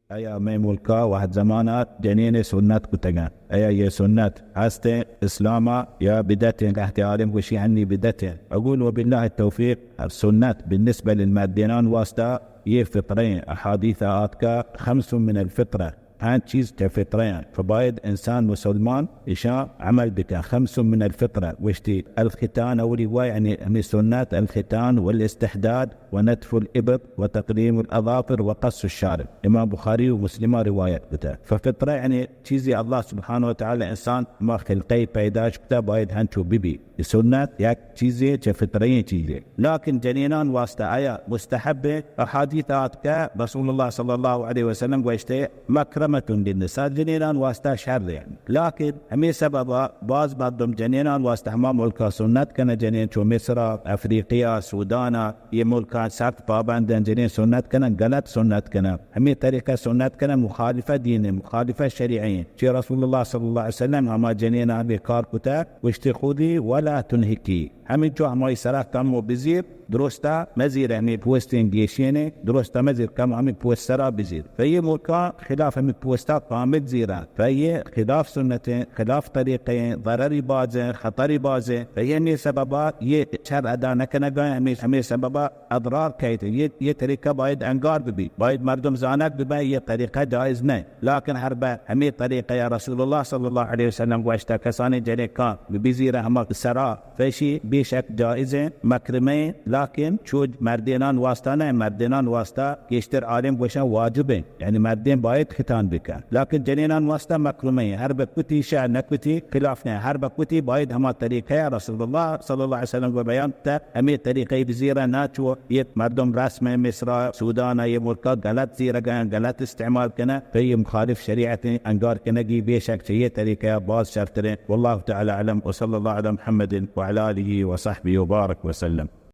آیا مئے ملکا وہد زمانا جنین سنت کتگن؟ آیا یہ سنت ہستیں اسلاما یا بدعتیں؟ لہتے عالم گوشی ہنی بدعتیں۔ اقول وبالله التوفیق، سنت بالنسبة للمردینان واسطہ یہ فطرہ ہیں۔ احادیث آتکا خمس من الفطرہ، پنچ چیز چہ فطرہ ہیں، فباید انسان مسلمان اشان عمل بکن۔ خمس من الفطرہ گوشتی، الختان اولی وا، یعنی ہمیں سنت، الختان والاستحداد ونتف الابط وتقليم الاظافر وقص الشارب۔ امام بخاری و مسلما روایت کتہ۔ ففطرہ یعنی چیزی اللہ سبحانہ و تعالی انسان ما خلقہ پیداش کتہ باید ہنچو ببی۔ یہ سنت یک چیزے چہ فطرہ چیزے۔ لیکن جنینان واسطہ آیا مستحب؟ احادیث آتکہ رسول اللہ صلی اللہ علیہ وسلم گوشتے، مکرمة للنساء، جنینان واسطہ شر ہے۔ لیکن ہمیں سببا باز مردم جنینان واسطہ ہما ملکا سنت کنہ، جنین چو مصرا، افریقیا، سودانا، یہ ملکان سخت پابندن، جنین سنت کنن، غلط سنت کنن۔ ہمیں طریقہ سنت کنن مخالفہ دین، مخالفہ شریعہ۔ چہ رسول اللہ صلی اللہ علیہ وسلم ہما جنین ہمیں کار کتہ، گوشتے خودی ولا تنهكي۔ ہمینچو ہمائی سرا کم و بزیر، درستا مزیر، ہمیں پوستیں گیشینے، درستا مزیر، کم ہمیں پوست سرا بزیر۔ فہ یہ ملکا خلاف ہمیں پوستا کامل زیرا۔ فہ یہ خلاف سنتیں، خلاف طریقیں، ضرری بازیں، خطری بازیں۔ فہ یہ ہمیں سببا یہ شر ادا نکنگا، ہمیں، ہمیں سببا اضرار کئیت۔ یہ، یہ طریقہ باید انگار ببی، باید مردم زانگ ببی، یہ طریقہ جائز نہ۔ لیکن ہر بہ ہمیں طریقہ یا رسول اللہ صلی اللہ علیہ وسلم گوشتہ، کسانی جنکان بزیرہ ہما سرا، فیشی بے شک جائز ہیں، مکرمہ ہیں، لیکن چو مردینان واسطہ نہ، مردینان واسطہ گیشتر عالم گوشن واجب ہیں، یعنی مردین باید ختان بکن، لیکن جنینان واسطہ مکرمہ ہیں۔ ہر بہ کتی شہ نہ کتی خلاف نہ، ہر بہ کتی باید ہما طریقہ یا رسول اللہ صلی اللہ علیہ وسلم کو بیان تا ہمیں طریقہ بزیرہ نہ چو یہ مردم رسم مصرا، سودانا، یہ ملکا غلط زیرگا، غلط استعمال کنہ، فہ یہ مخالف شریعت انگار کنگی بے شک چہ یہ طریقہ باز شرتریں۔ واللہ تعالی اعلم، وصلی اللہ علی محمد وعلی آلہ وصحبہ وبارک وسلم۔